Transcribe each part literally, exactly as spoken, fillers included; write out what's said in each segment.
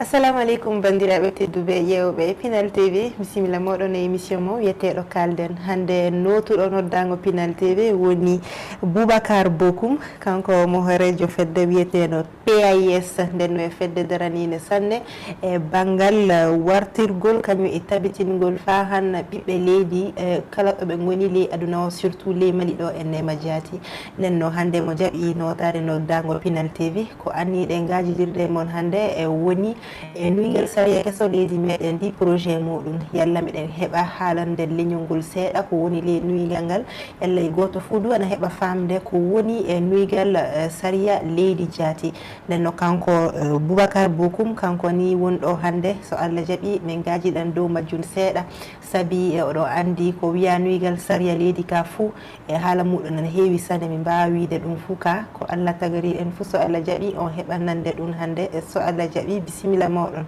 Assalamu aleykum, banndiraaɓe tedduɓe ƴeewɓe Pinal T V. Bisimilla mooɗon e émission mo wiyeteeɗo Kaalden. Hannde nootuɗo noddaango Pinal T V woni Boubacar Bokum, kanko mo hooreejo fedde wiyeteeɗo P A I S, nden no e fedde daraniinde sanne e banngal, eh, wartirgol kañum e tabitingol faa han ɓiɓɓe leydi, eh, kala ɗo ɓe ngoni ley aduna o, surtout ley Mali ɗo e Neema Jaati. Nden no hannde mo jaɓi nootaade noddaango Pinal T V, ko anniyiɗen ngaajidirde e mon hannde e woni e nuygal sariya keso leydi meɗen ndi, projet muɗum. Yalla miɗen heɓa haalande leñol ngol seeɗa ko woni ley nuygal ngal, yalla e gooto fuu du ana heɓa faamde ko woni e nuygal, eh, sariya leydi jaati. Nden no kanko, eh, Boubacar Bokum, kanko ni woni ɗo hannde, so Allah jaɓi, min ngaajiɗan dow majjum seeɗa, sabi, eh, oɗo anndi ko wiya nuygal sariya leydi ka fuu, e haala muɗum ana heewi sanne, min mbaawa wiide ɗum fuu ka, ko Allah tagari en fuu, so Allah jaɓi, on heɓa nande ɗum hannde, e so Allah jaɓi, bisimilla mooɗon.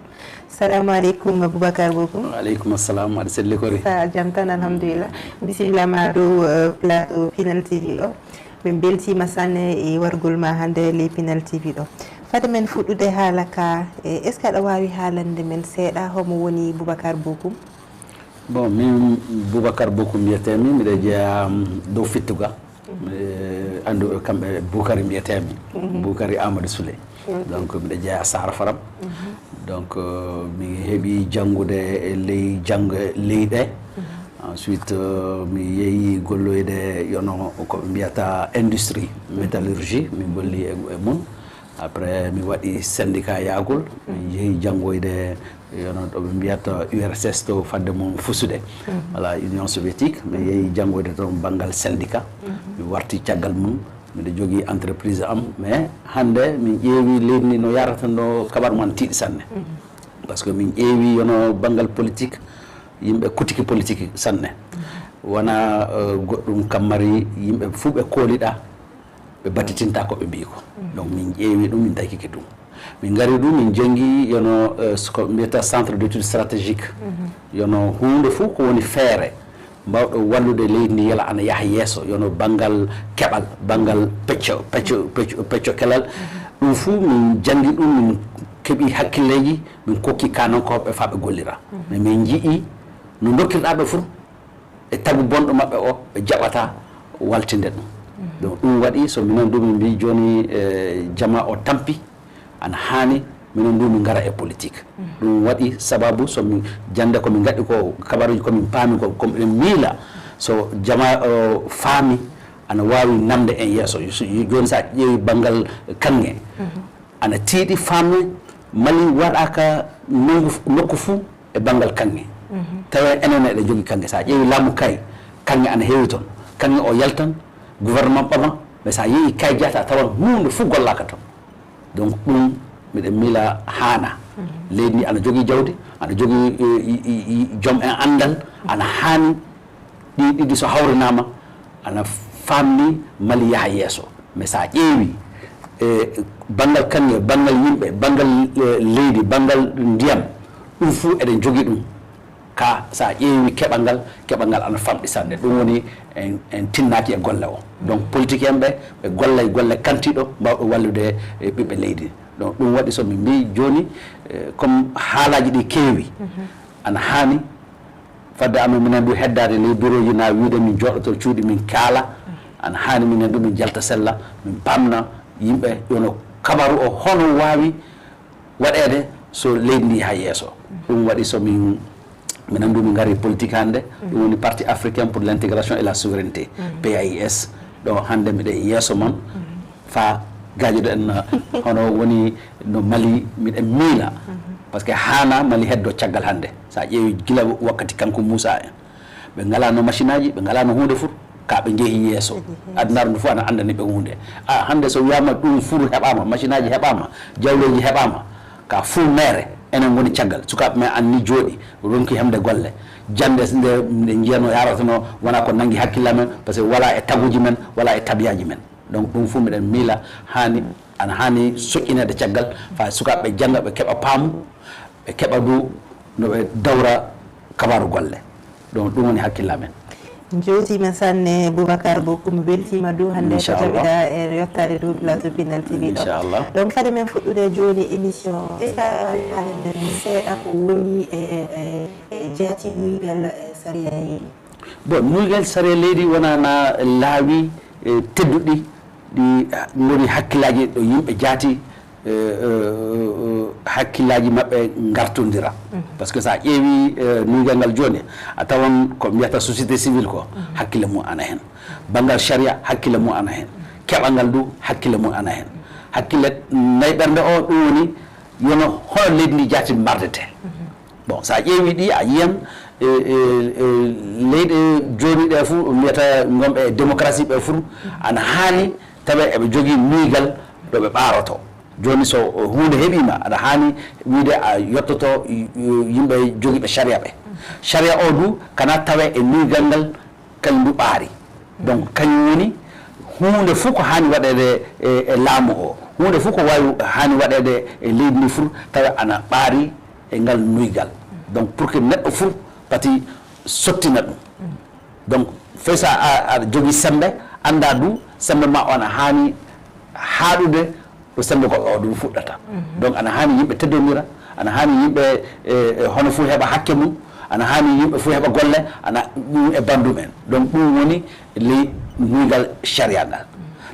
Salamu aleykum, Boubacar Bokum. Wa aleykum assalam, aɗa selli kori? Sa jam tan, alhamdulillah. Bisimilla ma dow, eh, plateau Pinal T V ɗo. Min mbeltiima sanne e wargol ma hannde ley Pinal T V ɗo. Fade men fuɗɗude haala ka, eh, est-ce que aɗa waawi haalande men seeɗa homo woni Boubacar Bokum? Bon, min Boubacar Bokum mbiyetee-mi, miɗo jeyaa, mm, dow Fittuga. Eh, anndu kamɓe Bukari mbiyetee-mi. Bukari Amadou Souley. Donc, miɗo jeyaa Saara Faram. Donc, euh, mi heɓi janngude e ley jannge ley ɗe. Ensuite, euh, mi yehi golloyde yono ko ɓe mbiyata industrie métallurgie, mi golli e, e mum. Après, mi waɗi syndicat yahgol, mi yehi janngoyde, yono ɗo ɓe mbiyata U R S S to fadde mum fusude, wala Union Soviétique. Mi yehi janngoyde toon banngal syndicat. Mi warti caggal mum, miɗo jogii entreprise am. Mais hannde min ƴeewi leydi ndi no yarata, no kabaru man tiiɗi sanne. Parce que min ƴeewi yono banngal politique, yimɓe kutiki politique sanne. Wona, euh, goɗɗum kammari, yimɓe fuu ɓe kooliɗa, ɓe battitinta ko ɓe mbii ko. Donc, min ƴeewi ɗum, min dakike ɗum. Min ngari ɗum, min janngi yono, eh, ko mbiyata centre d'études stratégiques. Yono huunde fof ko woni feere mbaawɗo wallude leydi ndi yala ana yaha yeeso, yono banngal keɓal, banngal pecco, pecco, pecco, pecco kelal. Ɗum fof min janngi ɗum, min keɓi hakkilleeji, min kokki kanankooɓe faa ɓe gollira. Mais min njii no ndokkirɗaa ɓe fof, e tagu bonɗo maɓɓe o, ɓe jaɓata waltinde ɗum. Donc, ɗum waɗi, so minen du min mbii jooni, eh, jamaa o tampi, ana haani minen du min ngara e politique. Ɗum waɗi sababu so min jannde ko min ngaɗi ko, kabaruuji ko min paami ko, ko miɗen miila so jamaa o faami ana waawi namde en yeeso. So, jooni so a ƴeewi banngal kaŋŋe, ana tiiɗi faamne, Mali waɗaaka nokku, nokku fuu e banngal kaŋŋe. Tawi enen eɗen njogii kaŋŋe. So a ƴeewi laamu Kay, kaŋŋe ana heewi toon. Kaŋŋe o yaltan, gouvernement ɓama, mais so a yehi Kay Jaata, a tawan huunde fof gollaaka toon. Donc, ɗum miɗen miila haana. Leydi ndi ana jogii jawdi, ana jogii, eh, i, i, i, joom en anndal, ana haani ɗi ɗiɗi so hawrinaama, ana faamni Mali yaha yeeso. Mais so a ƴeewi, e banngal kaŋŋe, banngal yimɓe, banngal, eh, leydi, banngal ndiyam, ɗum fof eɗen njogii ɗum. Ka so a ƴeewi keɓal ngal, keɓal ngal ana famɗi sanne. Ɗum woni en, en tinnaaki e golle o. Donc, politique en ɓe, ɓe gollay golle kantiiɗo mbaawɗo wallude, eh, ɓiɓɓe leydi. Donc, ɗum waɗi so min mbii jooni, eh, comme haalaaji ɗi keewi, ana haani fadde amen minen du heddaade ley bureau ji na wiide min jooɗoto cuuɗi min kaala. Ana haani minen du min jalta sella, min pamna yimɓe yono kabaru o hono waawi waɗeede so leydi ndi haa yeeso. Ɗum waɗi so min, minen du min ngari politique hannde. Ɗum woni Parti Africain pour l'Intégration et la Souveraineté, P A I S. Ɗo hannde miɗe yeeso mon. Faa gaajoɗo en, hono woni no Mali, miɗen miila. Parce que haana Mali heddo caggal hannde. So a ƴeewi gila wakkati kanko Moussa en, ɓe ngalano machine aji, ɓe ngalano huunde fuu. Ka ɓe njehi yeeso. Adunaaru ndu fof ana anndani ɓe huunde. A, hannde so wiyaama ɗum fuu heɓaama, machine aji heɓaama, jawleeji heɓaama, ka fuu meere, enen ngoni caggal. Sukaaɓe men anni jooɗi, ronki heɓde golle. Jannde nde, nde njiyano yaratano, wona ko nanngi hakkille amen, parce que wala e taguuji men, wala e tabiyaaji men. Donc, ɗum fof miɗen miila haani, ana haani soƴƴineede caggal, faa sukaaɓe ɓe jannga, ɓe keɓa paamu, ɓe keɓa du no ɓe dawra kabaaru golle. Donc, ɗum woni hakkille amen. Njuutiima sanne Boubacar Bocoum, weltiima du hannde ko jaɓiɗa e yottaade du plateau Pinal T V ɗo. Donc kadi men fuɗɗude jooni émission o, est-ce que a waawi haalande men seeɗa ko woni e, e, e jaati nuygal e sariya leydi? Bon, nuygal sariya leydi wonana laawi e, tedduɗi ɗi ngoni hakkillaaji ɗo yimɓe jaati e, e, e, hakkillaaji maɓɓe ngartondira. Parce que so a ƴeewi e, nuygal ngal jooni, a tawan ko mbiyata société civile ko hakkille mum ana heen. Banngal sharia hakkille mum ana heen. Keɓal ngal du hakkille mum ana heen. Hakkille nayɓernde o ɗum woni yono hono leydi ndi jaati mardete. Bon, so a ƴeewi ɗi a yiyan e, e, e, leyɗe jooni ɗe fof mbiyata ngonɓe e démocratie ɓe fof ana haani tawa eɓe jogii nuygal ɗo ɓe ɓaaroto. Jooni so huunde heɓiima aɗa haani wiide a yottoto yimɓe jogiiɓe sharia ɓe. Sharia o du kana tawa e nuygal ngal kañum du ɓaari. Donc kañum woni huunde fof ko haani waɗeede e, e laamu o, huunde fof ko waawi haani waɗeede e leydi ndi fof tawa ana ɓaari e ngal nuygal. Donc pour que neɗɗo fof pati sottina ɗum. Donc fay so a aɗa jogii semmbe, annda du semmbe ma o ana haani haaɗude ɗo semmbe goɗɗo o ɗum fuɗɗata. Donc ana haani yimɓe teddondira, ana haani yimɓe e, e, hono fof heɓa hakke mum, ana haani yimɓe fof heɓa golle, ana ɗum e banndum en. Donc ɗum woni ley nuygal sharia ngal.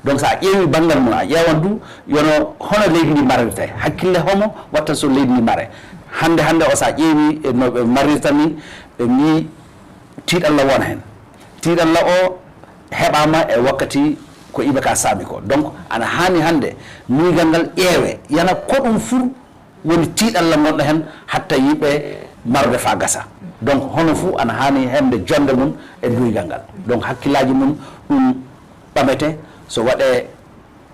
Donc so a ƴeewi banngal mum a ƴeewan du yono hono leydi ndi marrete, hakkille homo watta so leydi ndi mare. Hannde hannde o so a ƴeewi e no ɓe marirta ni, ɓe mbi tiiɗalla wona heen. Tiiɗalla o heɓaama e wakkati ko iɓe ka saami ko. Donc ana haani hannde nuygal ngal ƴeewe yana ko ɗum fur woni tiiɗalla ngonɗo heen hatta yimɓe marde faa gasa. Donc hono fuu ana haani heɓde jonnde mum e nuygal ngal. Donc hakkillaaji mum ɗum ɓamete so waɗee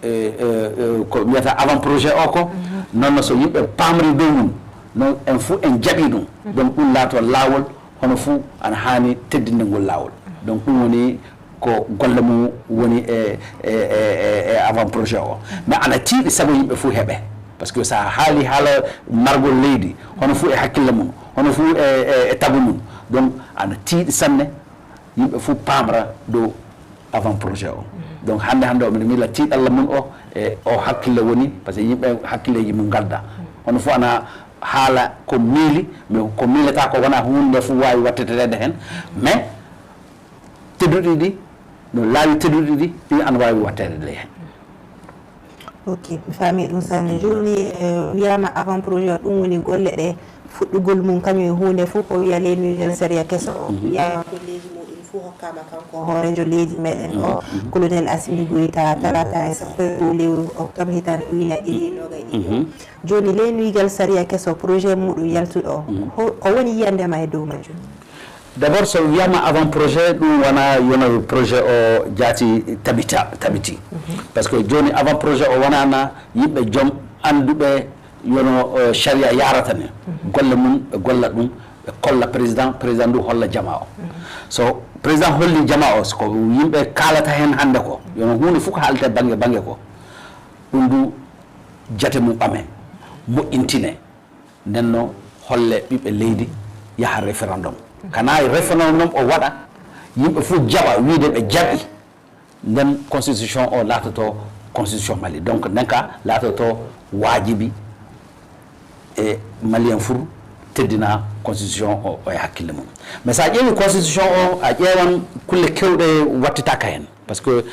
e, e, e, ko mbiyata avant projet o ko noon so yimɓe paamri dow mum noon en fof en jaɓi ɗum. Donc ɗum laato laawol hono fof ana haani teddinde ngol laawol. Donc ɗum woni ko golle mum woni e, e, e, e, e avant projet o. Mais ana tiiɗi sago yimɓe fof heɓe, parce que so a haali haala margol leydi hono fof e hakkille mum, hono fof e, e, e tagu mum. Donc ana tiiɗi sanne yimɓe fof paamra dow avant projet o. Donc hannde hannde o mbiɗa miila tiiɗalla mum o e o hakkille woni, parce que yimɓe hakkilleeji mum ngadda. Hono fof ana haala ko miili, mais ko miilata ko wona huunde nde fof waawi wattetereede heen. Mais tedduɗi ɗi no laawi tedduɗi ɗi ɗin ana waawi watteede heen. Ok, mi faami ɗum sanne. Jooni e, wiyaama avant projet o, ɗum woni golle ɗe fuɗɗugol mum kañum e huunde fof ko wiya ley nuygal sariya keso o. Wiyaama golleeji muɗum fof hokkaama kanko hooreejo leydi meɗen o, colonel Assimi Goïta, talaata e sappo e goo lewru octobre hitaande ujunere ɗiɗi e noogay ɗiɗi o. Jooni ley nuygal sariya keso projet muɗum yaltuɗo o, ko woni yiyande ma e dow majjum? D'abord so wiyaama avant projet ɗum wona yono projet o jaati tabita tabiti. Parce que jooni avant projet o wonana yimɓe joom annduɓe yono sharia yarata ni golle mum ɓe golla ɗum, ɓe kolla président, président ndu holla jama o. So président holli jama o soko yimɓe kaalata heen hannde ko yono huunde fof ko haalete bannge bannge ko ɗum ndu jate mum ɓame, moƴƴintine. Nden noon holle ɓiɓɓe leydi yaha référendum. Kana référendum o waɗa yimɓe fof jaɓa wiide ɓe jaɓi, nden constitution o laatoto constitution Mali. Donc nden ka laatoto waajibi e Malien fof teddina constitution o e hakkille mum. Mais so a ƴeewi constitution o a ƴeewan kulle kewɗe wattitaka heen, parce que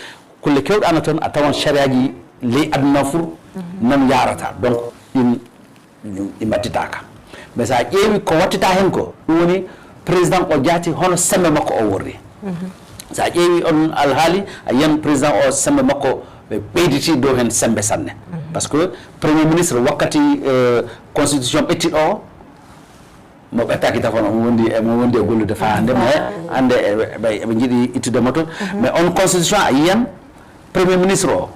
kulle kewɗe ana toon a tawan sariyaji ley aduna fof noon yarata. Donc ɗin ɗi mbattitaaka. Mais so a ƴeewi ko wattita heen ko ɗum woni président o jaati hono semmbe makko o worri. So a ƴeewi on alhaali a yiyan président o semmbe makko ɓe ɓeyditi dow heen semmbe sanne. Parce que premier ministre wakkati constitution ɓettiɗo o mo ɓettaaki tafono omo wondi e mo wondi e gollude faa hannde mais hannde eɓe njiɗi ittude mo toon. Mais on constitution a yiyan premier ministre o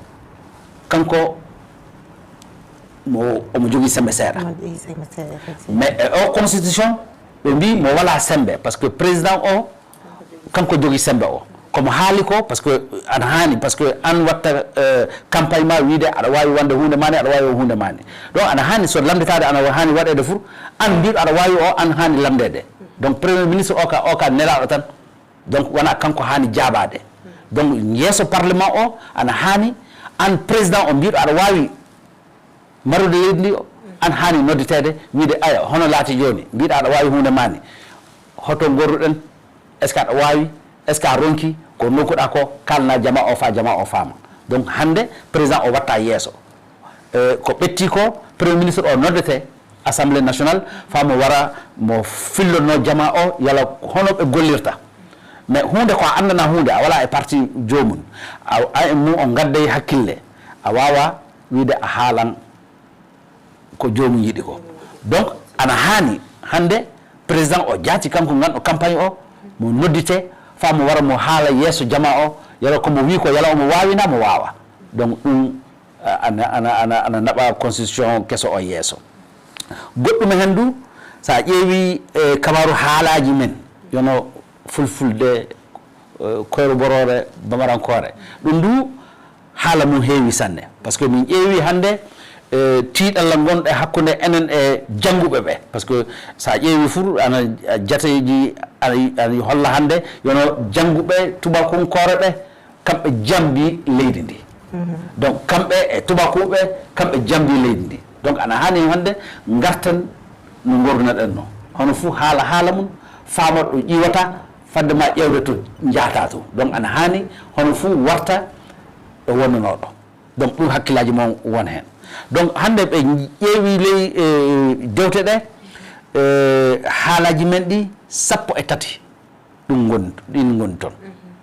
kanko mo omo jogii semmbe seeɗa. Mais e o constitution ɓe mbi mo wala semmbe parce que président o kanko jogii semmbe o komo haali ko parce que ana haani parce que an watta campagne ma wiide aɗa waawi wonde huunde mani aɗa waawi o huunde mani. Donc ana haani so lamnditaade ana haani waɗeede fof an mbiɗo aɗa waawi o an haani lamndeede. Donc premier ministre o ka o ka nelaaɗo tan. Donc wona kanko haani jaabaade. Donc yeeso parlement o ana haani, aan président o mbiɗo aɗa waawi marude leydi ndi o, aan haani nodditeede, wiide aya hono laati jooni, mbiɗa aɗa waawi huunde maani, hoto ngorruɗen, est ce que aɗa waawi, est ce que a ronki ko nokkuɗa ko, kaalna jama o faa jama o faama. Donc hannde président o watta yeeso. Eh, ko ɓetti ko, premier ministre o noddete assemblée nationale faa mo wara mo fillonno jama o, yala hono ɓe gollirta. Mais huunde ko a anndana huunde, a wala e parti joomum, a, a e mum o ngadday hakkille, a waawa wiide a haalan ko joomum yiɗi ko. Donc ana haani hannde président o jaati kanko ganndo campagne o, mo noddite faa mo wara mo haala yeeso jama o, yala ko mo wii ko yala omo waawi na mo waawa. Donc ɗum, a-, ana, ana, ana, ana naɓa constitution keso o yeeso. Goɗɗum hen du, so a ƴeewi, eh, kabaru haalaaji men, yono fulfulde, eh, koyro boroore, bamarankoore, ɗum du haala mum heewi sanne. Parce que min ƴeewi hannde, eh, tiiɗalla ngonɗe hakkunde enen e jannguɓe ɓe. Parce que so a ƴeewi fur, ana jateeji, ana, ana holla hannde, yono jannguɓe tubakunkoore ɓe, kamɓe jambi leydi ndi. Donc kamɓe e tubakuɓe, kamɓe jambi leydi ndi. Donc ana haani hannde ngarten no ngordunoɗen no. Hono fuu haala haala mum, faama ɗo ƴiwata, fadde ma ƴeewde to njaata to. Donc ana haani hono fuu warta ɗo wonnonoɗo. Donc ɗum hakkillaaji mon won heen. Donc hannde ɓe ƴeewi ley, eh, dewte ɗe, eh, haalaaji men ɗi sappo e tati. Ɗum ngon-, ɗin ngoni toon.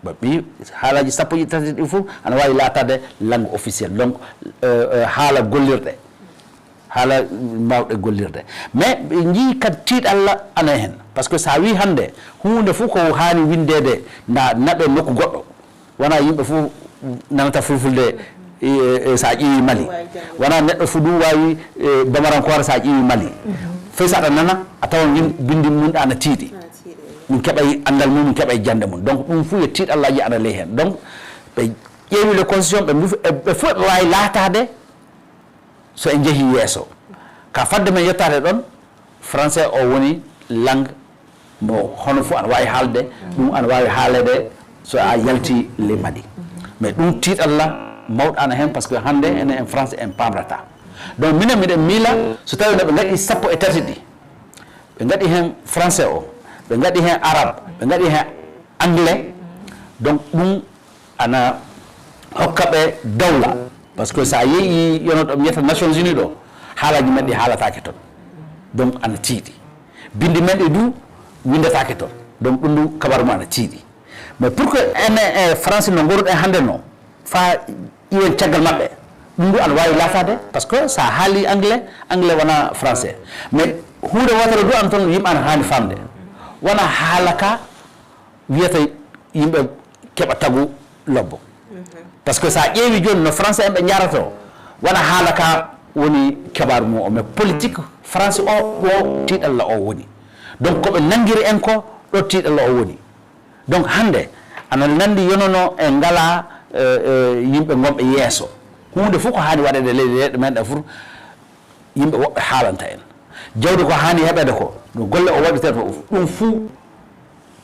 Ba ɓi haalaaji sappo e tati ɗi fof ana waawi laataade langue officielle. Donc, euh, euh, haala gollirɗe, haala mbaawɗe gollirde. Mais ɓe njii kadi tiiɗalla ana heen. Parce que so a wii hannde huunde fof ko haani winndeede na naɓe nokku goɗɗo, wona yimɓe fof nanata fulfulde, e, e, so a ƴeewi Mali. Wona neɗɗo fof ɗum waawi, e, bamarankoore so a ƴeewi Mali. Fay so aɗa nana, a tawan yim-, binndi mum ana tiiɗi. Min keɓay anndal mum, min keɓay jannde mum. Donc ɗum fof yo tiiɗallaaji ana ley heen. Donc ɓe ƴeewi le constitution, ɓe mbi-, e, ɓe fof ɓe waawi laataade so en njehii yeeso. Ka fadde men yettaade ɗon, français o woni langue mo hono fof ana waawi haalde, ɗum ana waawi haaleede so a yalti ley Mali. Mais ɗum tiiɗalla mawɗo ana heen, parce que hannde enen en français en paamrata. Donc minen miɗen miila so tawii no ɓe ngaɗi sappo e tati ɗi, ɓe ngaɗi heen français o, ɓe ngaɗi heen arabe, ɓe ngaɗi heen anglais, donc ɗum ana hokka ɓe dowla. Parce que so a yehi yono ɗo mbiyata Nations Unies ɗo, haalaaji men ɗi haalataake toon. Donc ana tiiɗi. Binndi men ɗi du winndataake toon. Donc ɗum du kabaru mo ana tiiɗi. Mais pour que en e français no ngoruɗen hannde no, faa iwen caggal maɓɓe, ɗum du ana waawi laataade, parce que so a haali anglais, anglais wona français. Mais huunde wootere du ana toon yimɓe ana haani faamde. Wona haala ka wiyata yimɓe keɓa tagu lobbo. Parce que so a ƴeewi jooni no français en ɓe njaratoo, wona haala ka woni kabaaru mum o, mais politique français o ɗo tiiɗalla o woni. Donc ko ɓe nanngiri en ko ɗo tiiɗalla o woni. Donc hannde ana nanndi yono no en ngalaa, eh, eh, yimɓe ngonɓe yeeso. Huunde fof ko haani waɗeede leyɗe, leyɗe men ɗe fof yimɓe woɓɓe haalanta en. Jawdi ko haani heɓeede ko, no golle o waɗirtee fof, ɗum fuu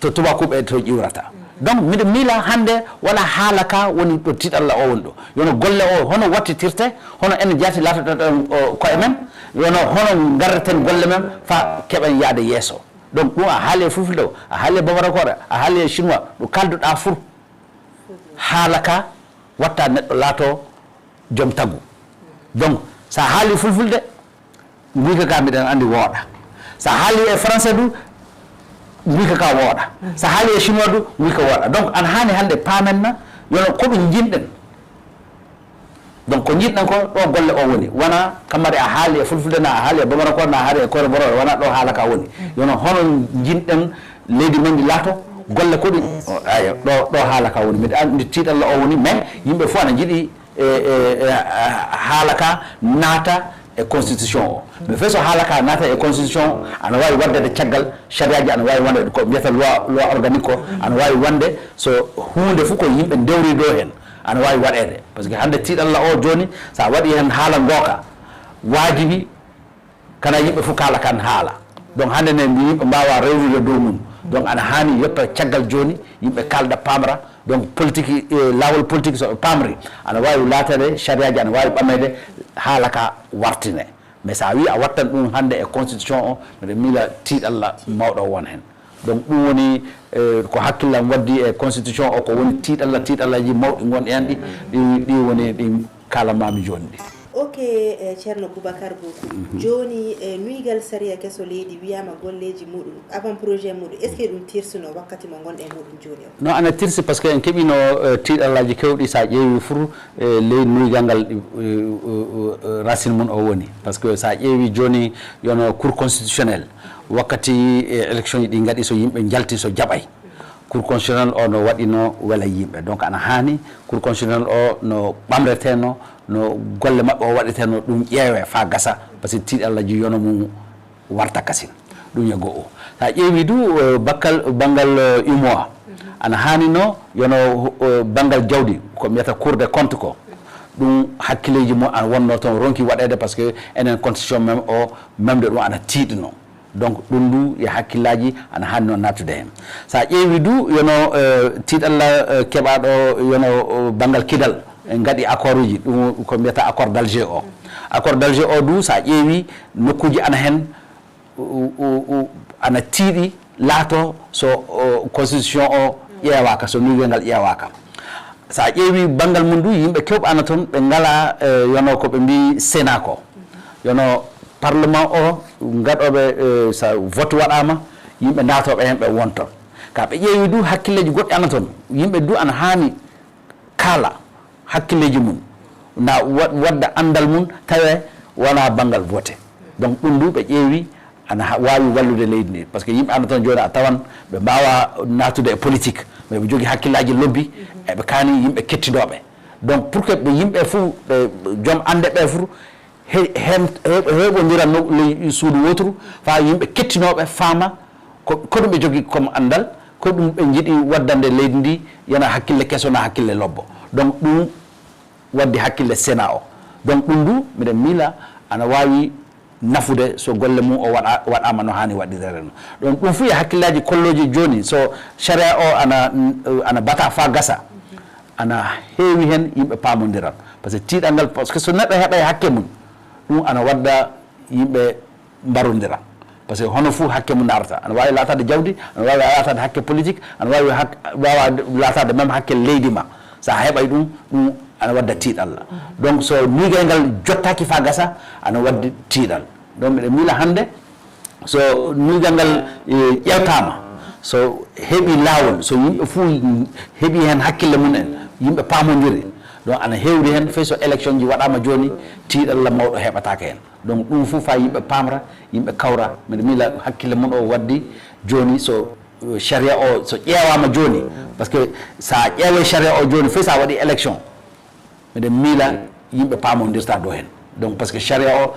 to tubakuuɓe to ƴiwrata. Donc miɗo miila hannde wona haala ka woni ɗo tiiɗalla o woni ɗo. Yono golle o hono wattitirte, hono enen jaati laatoɗen, o, koye men, yono hono ngarreten golle men faa keɓen yahde yeeso. Donc ɗum a haali e fulfulde o, a haali e bamarankoore, a haali e chinois, ɗo kaalduɗaa fof. Haala ka watta neɗɗo laato joom tagu. Donc so a haali fulfulde, nguyka ka miɗen anndi wooɗa. So a haali e français du, nguyka ka wooɗa. So a haali e chinois du, nguyka wooɗa. Donc ana haani hannde paamen na, yono ko ɗum njiɗɗen. Donc ko njiɗɗen ko ɗo golle o woni. Wona kammari a haali e fulfulde na, a haali e bamarankoore na, a haali e koyro boroore, wona ɗo haala ka woni. Yono hono njiɗɗen leydi men ndi laato, golle ko ɗum, ayo, ɗo, ɗo haala ka woni. Miɗo anndi tiiɗalla o woni, mais yimɓe fof ana njiɗi e, e, e, a, haala ka naata e constitution o. Mais fay so haala ka naata e constitution, ana waawi waɗdeede caggal, sariyaaji ana waawi wonde ko mbiyata loi, loi organique ko, ana waawi wonde so huunde fof ko yimɓe ndewri ɗo heen, ana waawi waɗeede. Parce que hannde tiiɗalla o jooni, so a waɗi heen haala ngooka, waajibi kana yimɓe fof kaala kan haala. Donc hannde ne mbi yimɓe mbaawa rewrude dow mum. Donc ana haani yetto caggal jooni, yimɓe kaalda, paamra. Donc politique, eh, laawol politique, so ɓe paamri, ana waawi laatade, sariyaaji ana waawi ɓameede, haala ka wartine. Mais so a wii a wattan ɗum hannde e constitution o, mbiɗa miila tiiɗalla mawɗo won heen. Donc ɗum woni, eh, ko hakkillam waddi e constitution o, ko woni tiiɗalla, tiiɗallaji mawɗi ngonɗi heen ɗi, ɗi, ɗi woni ɗi kaalammaami jooni ɗi. Ok, eh, Ceerno Boubacar Bokoum. Jooni, eh, nuygal sariya keso leydi wiyaama golleeji muɗum, avant projet muɗum, est-ce que ɗum tirsino wakkati mo ngonɗen muɗum jooni o? No, ana tirsi, parce que en keɓino, eh, tiiɗallaji kewɗi, so a ƴeewi fur, eh, ley nuygal ngal, eh, eh, eh, racine mum o woni. Parce que so a ƴeewi jooni, yono Cour constitutionnelle, wakkati, eh, élection ji ɗi ngaɗi, so yimɓe njalti, so jaɓay, Cour constitutionnelle o no waɗino wela yimɓe. Donc ana haani Cour constitutionnelle o no ɓamreteno, no golle maɓɓe o waɗeteno, ɗum ƴeewe faa gasa, parce que tiiɗallaji yono mum warta kasin. Ɗum e go'o. So a ƴeewi du, eh, bakkal, banngal, eh, U M O A, ana haani no yono, eh, banngal jawdi, ko mbiyata Cour des comptes ko, ɗum hakkilleeji mum ana wonno toon, ronki waɗeede, parce que enen constitution men o, memde ɗum ana tiiɗno. Donc ɗum du e hakkillaaji ana haani noon nattude heen. So a ƴeewi du yono, eh, tiiɗalla, eh, keɓaaɗo yono, eh, banngal kidal, en ngaɗi accord uji, ɗum ko mbiyata accord d'Alger o. Accord d'Alger o du, so a ƴeewi nokkuuji ana heen, u-, u-, u-, ana tiiɗi laato so, o, constitution o ƴeewaaka, so nuygal ngal ƴeewaaka. So a ƴeewi banngal mum du, yimɓe kewɓe ana toon, ɓe ngalaa, eh, yono ko ɓe mbii Sénat ko. Yono parlement o, ngaɗooɓe, eh, so vote waɗaama, yimɓe naatooɓe heen ɓe won toon. Ka ɓe ƴeewi du, hakkilleeji goɗɗi ana toon. Yimɓe du ana haani kaala hakkilleeji mum, na wa-, wadda anndal mum, tawe wonaa banngal vote. Donc ɗum du ɓe ƴeewi ana ha-, waawi wallude leydi ndi. Parce que yimɓe ana toon jooni a tawan ɓe mbaawa naatude e politique, mais ɓe jogii hakkillaaji lobby, eɓe kaani yimɓe kettinooɓe. Donc pour que ɓe yimɓe fof, ɓe joom annde ɓe fof, he-, heen, he-, heɓondiran no ley suudu wooturu, faa yimɓe kettinooɓe faama ko, ko ɗum ɓe jogii comme anndal, ko ɗum ɓe njiɗi waddande leydi ndi, yana hakkille keso, na hakkille lobbo. Donc ɗum waddi hakkille Sénat o. Donc ɗum du, miɗen miila ana waawi nafude so golle mum o waɗa-, waɗaama no haani waɗirede no. Donc ɗum fof e hakkillaaji kollooji jooni, so sariya o ana, ana bata faa gasa, ana heewi heen yimɓe paamondiran. Parce que tiiɗal ngal, parce que so neɗɗo heɓay hakke mum, ɗum ana wadda yimɓe mbarondira. Parce que hono fof hakke mum darata. Ana waawi laataade jawdi, ana waawi laataade hakke politique, ana waawi hak-, waawa laataade même hakke leydi ma. So a heɓay ɗum, ɗum ana wadda tiiɗalla. Donc so nuygal ngal jottaaki faa gasa, ana waddi tiiɗal. Donc miɗen miila hannde, so nuygal ngal, eh, ƴeewtaama, so heɓi laawol, so yimɓe fof heɓi heen hakkille mum en, yimɓe paamondiri, donc ana heewri heen, fay so élection ji waɗaama jooni, tiiɗalla mawɗo heɓataake heen. Donc ɗum fof faa yimɓe paamra, yimɓe kawra, miɗen miila hakkille mum o waddi jooni, so, eh, sariya o, so ƴeewaama jooni, parce que so a ƴeeway sariya o jooni, fay so a waɗii élection, miɗen miila yimɓe paamondirta ɗo heen. Donc parce que sariya o,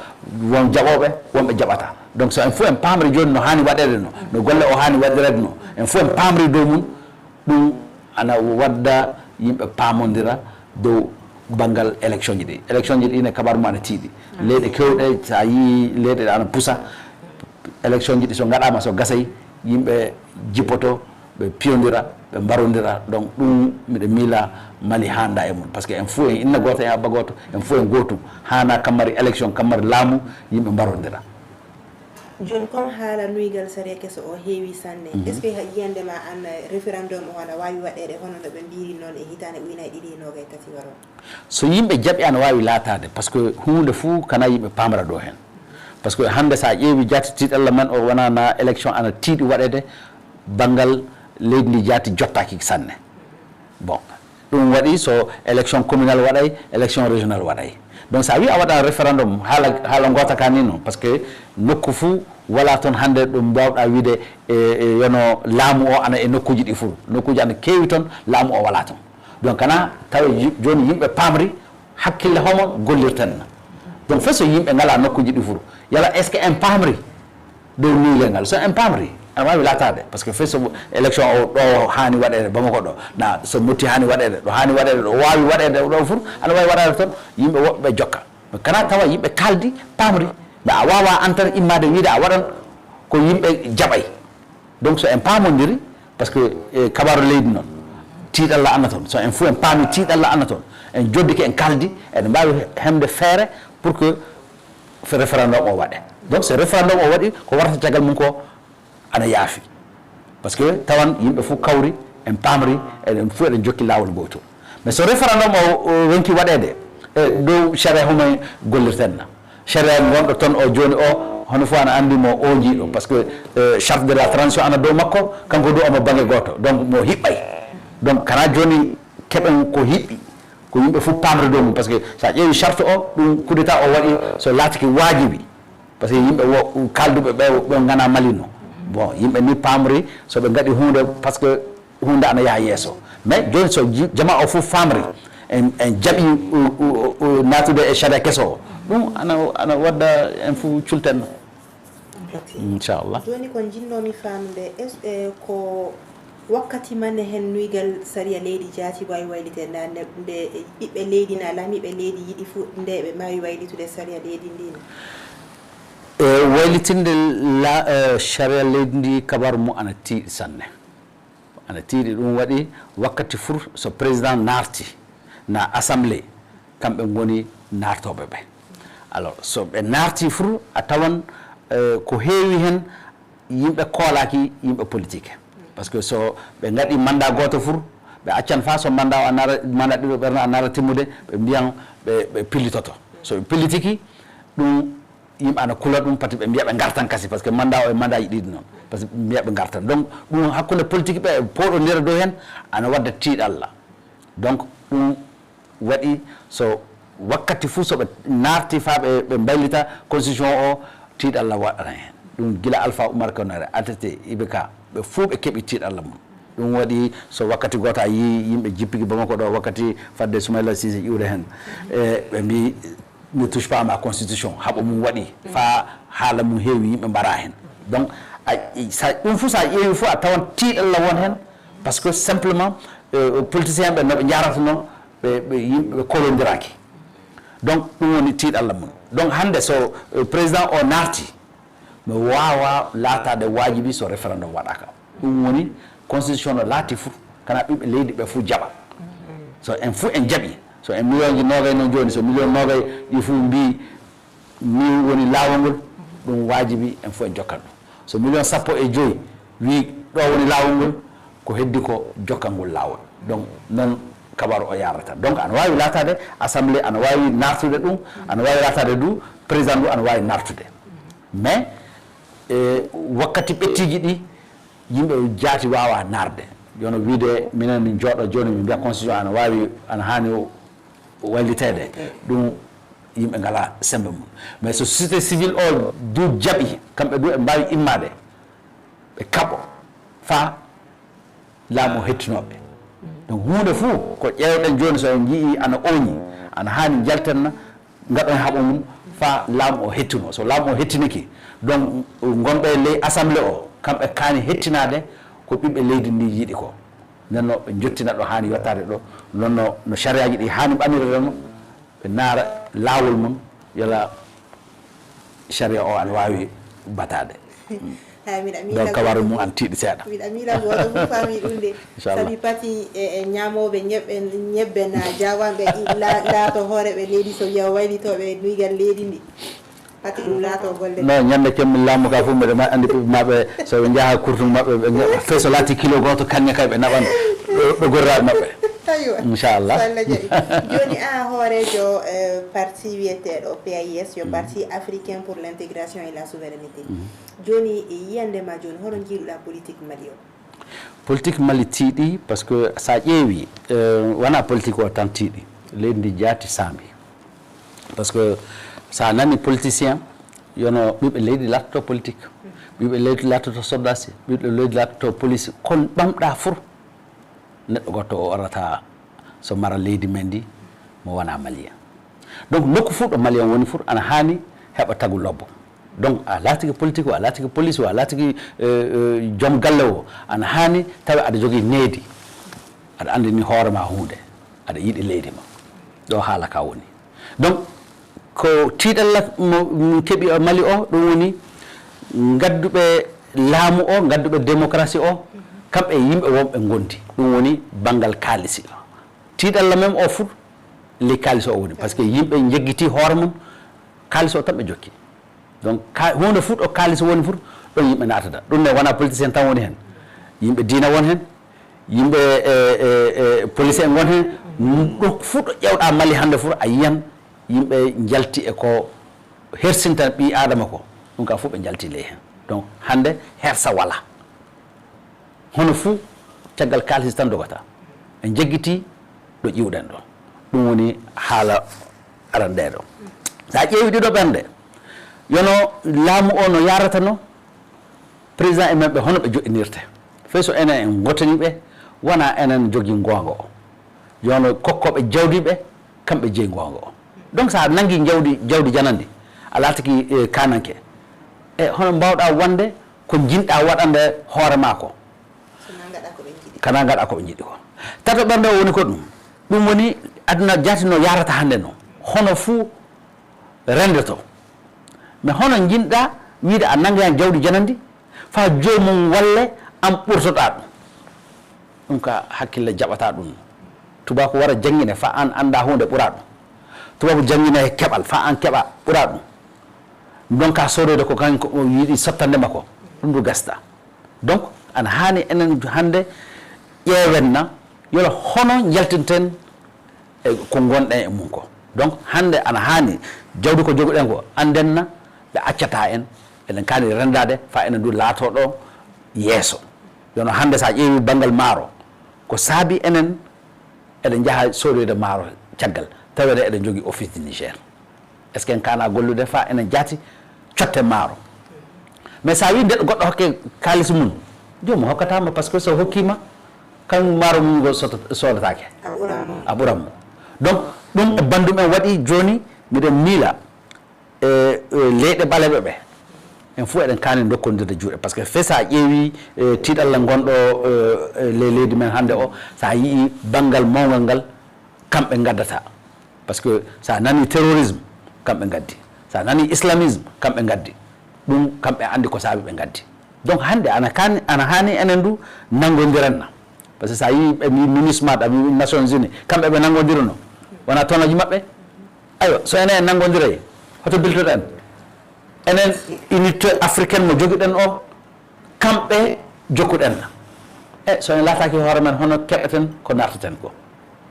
won jaɓooɓe, wonɓe jaɓata. Donc so en fof en paamri jooni no haani waɗeede no, no golle o haani waɗireede no, en fof en paamri dow mum, ɗum ana wadda yimɓe paamondira dow banngal élection ji ɗi. Élection ji ɗi ne kabar mum ana tiiɗi. Leyɗe keewɗe, so a yii leyɗe ɗe ana pusa, élection ji ɗi so ngaɗaama, so gasay, yimɓe jippoto, ɓe piyondira, ɓe mbarondira. Donc ɗum miɗo miila Mali haanda e mum. Parce que en fof en inna gooto, en abba gooto, en fof en gootum. Haana kam mari élection, kam mari laamu, yimɓe mbarondira. Jooni, comme haala nuygal sariya keso o heewi sanne, est-ce que ha yiyande ma an, référendum o ana waawi waɗeede hono no ɓe mbiiri noon e hitaande ujunaaji ɗiɗi e noogay tati waro? So yimɓe jaɓi, ana waawi laataade, parce que huunde fof kana yimɓe paamra ɗo heen. Parce que hannde so a ƴeewi jaati tiiɗalla men o, wonaa na élection ana tiiɗi waɗeede, banngal leydi ndi jaati jottaaki sanne. Bon, ɗum waɗi so élection communale waɗay, élection régionale waɗay. Donc so a wii a waɗa référendum, haala, haala ngoota ka ni noon, parce que nokku fof wala toon hannde ɗum mbaawɗa wiide, e, e, yono laamu o ana e nokkuuji ɗi fof. Nokkuuji ana keewi toon, laamu o wala toon. Donc kana tawa yi-, jooni yimɓe paamri hakkille homo gollirten. Donc fay so yimɓe ngala nokkuuji ɗi fof, yala est-ce que en paamri dow nuygal ngal? So en paamri, ana waawi laataade, parce que fay so élection o ɗo haani waɗeede, Bamako ɗo, na so Motti haani waɗeede, ɗo haani waɗeede, ɗo waawi waɗeede, ɗo fof ana waawi waɗaade toon, yimɓe woɓɓe jokka. Mais kana tawa yimɓe kaaldi, paamri, mais a waawaa an tan immaade wiide a waɗan ko yimɓe jaɓay. Donc so en paamondiri, parce que e kabaru leydi noon, tiiɗalla ana toon. So en fof en paami tiiɗalla ana toon, en joddike, en kaldi, eɗen mbaawi hemde feere pour que fe- référendum o waɗe. Donc so référendum o waɗi, ko warata caggal mum ko ana yaafi. Parce que tawan yimɓe fof kawri, en paamri, eɗen fof eɗen jokki laawol ngootol. Mais so référendum o, o ronki waɗeede, e dow sharia homo gollirten na? Sharia gonɗo toon o jooni o, hono fof ana anndi mo o jiiɗo, parce que euh, charte de la transition ana dow makko, kanko du omo bange gooto, donc mo hiɓɓay. Donc kana jooni keɓen ko hiɓɓi, ko yimɓe fof paamre dow mum, parce que so a ƴeewi charte o, ɗum coup d'état o waɗi, so laatiki waajibi, parce que yimɓe wo kaalduɓe ɓe ɓe ngana malino. Bon, yimɓe ni paamri so ɓe ngaɗi huunde, parce que huunde ana yaha yeeso. Mais jooni so ji- jama o fof faamri, en en jaɓi u- u- u- naatude e sharia keso o, ɗum ana ana wadda en fof culten. Inchallah. Jooni ko njinnoomi faamude, est-ce- e ko wakkati mane heen nuygal sariya leydi jaati waawi wayliteede? Ndaa nde nde ɓiɓɓe leydi na laamiiɓe leydi yiɗi fof nde ɓe mbaawi waylitude sariya leydi ndi na? E waylitinde la eh, sharia leydi ndi, kabaru mum ana tiiɗi sanne. Ana tiiɗi, ɗum waɗi wakkati fof so président naarti na assemblée, kamɓe ngoni naartooɓe ɓe. Alors so ɓe naarti fof a tawan eh, ko heewi heen yimɓe koolaaki yimɓe politique. Parce que so ɓe ngaɗi mandat gooto fof, ɓe accan faa so mandat o a nara, mandat ɗiɗo ɓerno a nara timmude, ɓe mbiyan ɓe ɓe pillitoto. So ɓe pillitiki ɗum, yimɓe ana kula ɗum, pati ɓe mbiya ɓe ngartan kasi, parce que mandat o e mandat ji ɗiɗi noon, parce que ɓe mbiya ɓe ngartan. Donc ɗum hakkunde politique ɓe e pooɗondira dow heen ana wadda tiiɗalla. Donc ɗum waɗi so wakkati fof so ɓe naarti faa ɓe ɓe mbaylita constitution o, tiiɗalla waɗana heen. Ɗum gila Alpha Oumar Konaré, A T T, I B K, ɓe fof ɓe keɓi tiiɗalla mum. Ɗum waɗi so wakkati gooto a yii yimɓe jippiki Bamako ɗo, wakkati fadde Soumaïla Cissé ƴuude heen, e ɓe mbi ne touche pas à ma constitution, haɓo mum waɗi faa haala mum heewi, yimɓe mbara heen. Donc a- sa- ɗum fof so a ƴeewi fof a tawan tiiɗalla won heen, parce que simplement euh, politicien ɓe no ɓe njaratano ɓe ɓe yimɓe ɓe kolondiraaki. Donc ɗum woni tiiɗalla mum. Donc hannde so euh, président o naarti, no waawa laataade waajibi so référendum waɗaaka. Ɗum woni constitution no laati fof, kana ɓiɓɓe leydi ɓe fof jaɓa. So en fof en jaɓi, so en millionji noogay noon jooni, so million noogay ɗi fof mbi ni woni laawol ngol, ɗum waajibi en fof en jokkat ɗum. So million sappo e joyi wi ɗo woni laawol ngol, ko heddi ko jokkangol laawol. Donc noon kabaru o yarata. Donc ana waawi laataade assemblée ana waawi naartude ɗum, ana waawi laataade du président du ana waawi naartude. Mais e wakkati ɓettiiji ɗi yimɓe jaati waawa naarde. Jooni wiide minen min jooɗo jooni min mbiya constitution ana waawi ana haani wayliteede, ɗum yimɓe ngala sembe mum. Mais so société civile o du jaɓi, kamɓe du ɓe mbaawi immaade ɓe kaɓo faa laamu o hettinooɓe. Donc huunde fof ko ƴeewɗen jooni so en njii ana ooñi, ana haani njalten na ngaɗon haɓo mum faa laamu o hettinoo. So laamu o hettinike, donc ngonɓe ley assemblée o kamɓe kaani hettinaade ko ɓiɓɓe leydi ndi yiɗi ko. Nden no ɓe njottina ɗo haani yottaade ɗo, non no no sariyaji ɗi haani ɓamire ɗon, ɓe naara laawol mum, yala sariya o ana waawi bataade. Hay miɗa miila donc kabaru mum an tiiɗi seeɗa. Miɗa miila gooto fof faami ɗum de. Inchallah. Sabi pati e e ñaamooɓe ñebbe ñebbe na jaawanɓe la- laato hooreeɓe leydi so wiya waylitooɓe nuygal leydi ndi. Pati ɗum laato golle. Non, ñande kemmi laamu ka fof mbeɗa ma- andi ɓiɓɓe maɓɓe so ɓe njaha kurtung maɓɓe ɓe nge- fay so laati kilo gooto kaŋŋe kay ɓe naɓan ɗo gorraaɓe maɓɓe. Aywa. Inchallah. So Allah jaɓi. Jooni a hooreejo eh, parti wiyeteeɗo P A I S, yo parti africain pour l'intégration et la souveraineté. Jooni e yiyande ma jooni hono njiiruɗa politique Mali o? Politique Mali tiiɗi parce que sa ƴeewi euh, wona politique o tan tiiɗi, leydi ndi jaati saami. Parce que sa nani politicien yono ɓiɓɓe leydi lattoto politique, ɓiɓɓe leydi lattoto soldasi, ɓiɓɓe leydi lattoto police, kon ɓamɗa fof neɗɗo goɗɗo o orata so mara leydi men ndi mo wona malien. Donc nokku fof ɗo malien woni fof ana haani heɓa tagu lobbo. Donc a laatiki politique o, a laatiki police o, a laatiki euh, euh, joom galle o, ana haani tawa aɗa jogii needi, aɗa anndini hoore ma huunde, aɗa yiɗi leydi ma. Ɗo haala ka woni. Donc ko tiiɗalla mo min keɓi e Mali o, ɗum woni ngadduɓe Laamu o, ngadduɓe démocratie o, kamɓe e yimɓe wonɓe ngondi. Ɗum woni banngal kaalisi. Tiiɗalla men o fur, ley kaalisi o woni. Parce que yimɓe njeggiti hoore mum, kaalisi o tan ɓe jokki. Donc, ka-, huunde fuu ɗo kaalisi woni fuu, ɗon yimɓe naatata. Ɗum ne wonaa politicien tan woni heen. Yimɓe diina won heen, yimɓe, e, e, e, police en ngon heen. Ɗum fuu ɗo ƴeewɗaa Mali hannde fuu, a yiyan yimɓe njalti e ko hersinta ɓii Aadama ko. Ɗum ka fuu ɓe njalti ley heen. Donc, hannde hersa walaa. Hono fuu, caggal kaalisi tan dogata. En jeggitii ɗo ƴiwɗen ɗo. Ɗum woni haala aranɗeere o. So a ƴeewi ɗiɗo ɓernde, yono laamu o no yaarata no, président e men ɓe hono ɓe joɗɗinirte. Fay so enen en ngotanii ɓe, wonaa enen jogii ngoonga o. Yono kokkooɓe jawdi ɓe, kamɓe jeyi ngoonga o. Donc, so a nanngi jawdi, jawdi janandi, a laatiki, e, kaananke. E hono mbaawɗaa wonde ko njiɗɗaa waɗande hoore maa ko? Kana ngaɗa ko ɓe njiɗi ko. Tato ɓernde o woni ko ɗum. Ɗum woni aduna jaati no yaarata hannde no. Hono fuu renndoto. Mais hono njiɗɗaa wiide a nannga jawdi janandi, faa joomum walle an ɓurtoɗaa ɗum. Ɗum ka hakkille jaɓataa ɗum. Tubaaku wara janngine faa an anndaa huunde ɓuraa ɗum. Tubaaku janngine he keɓal faa an keɓa ɓuraa ɗum. Ndonka soodoyde ko kanko o yiɗi sottande ma ko. Ɗum du gasta. Donc, ana haani enen hannde ƴeewen na, yolo hono njaltinten e ko ngonɗen e mum ko. Donc, hannde ana haani jawdi ko joguɗen ko, annden na ɓe accataa en, eɗen kaani renndaade faa enen du laatoo ɗo yeeso. Yono hannde so a ƴeewi banngal maaro, ko saabi enen eɗen njaha soodoyde maaro caggal, tawede eɗen njogii Office du Niger. Est-ce que en kaana gollude faa enen jaati cotte maaro? Mais so a wii neɗɗo goɗɗo hokke kaalis mum, joomum hokkataama, parce que so hokkiima, kan maaro mum ngo soto-, soodataake. A ɓuran mo. A ɓuran mo. Donc, ɗum e banndum en waɗi jooni, miɗen miila, e, e, leyɗe ɓaleeɓe ɓe, en fof eɗen kaani dokkondirde juuɗe. Parce que fay so a ƴeewi, e, tiiɗalla ngonɗo, e, e, ley leydi men hannde o, so a yii banngal mawngal ngal, kamɓe ngaddata. Parce que so a nani terrorisme, kamɓe ngaddi. So a nani islamisme, kamɓe ngaddi. Ɗum kamɓe anndi ko saabi ɓe ngaddi. Donc, hannde ana kaani, ana haani enen du nanngondiren na. Parce que so a yii ɓe mbi MINUSMA, ɓe mbi Nations Unies, kamɓe ɓe nanngondirano. Wonaa tonoji maɓɓe? Aywa, so enen en nanngondiray, hoto biltoɗen? Enen unité africaine mo jogiɗen o, kamɓe jokkuɗen na. E so en laataaki hoore men, hono keɓeten ko nartaten ko?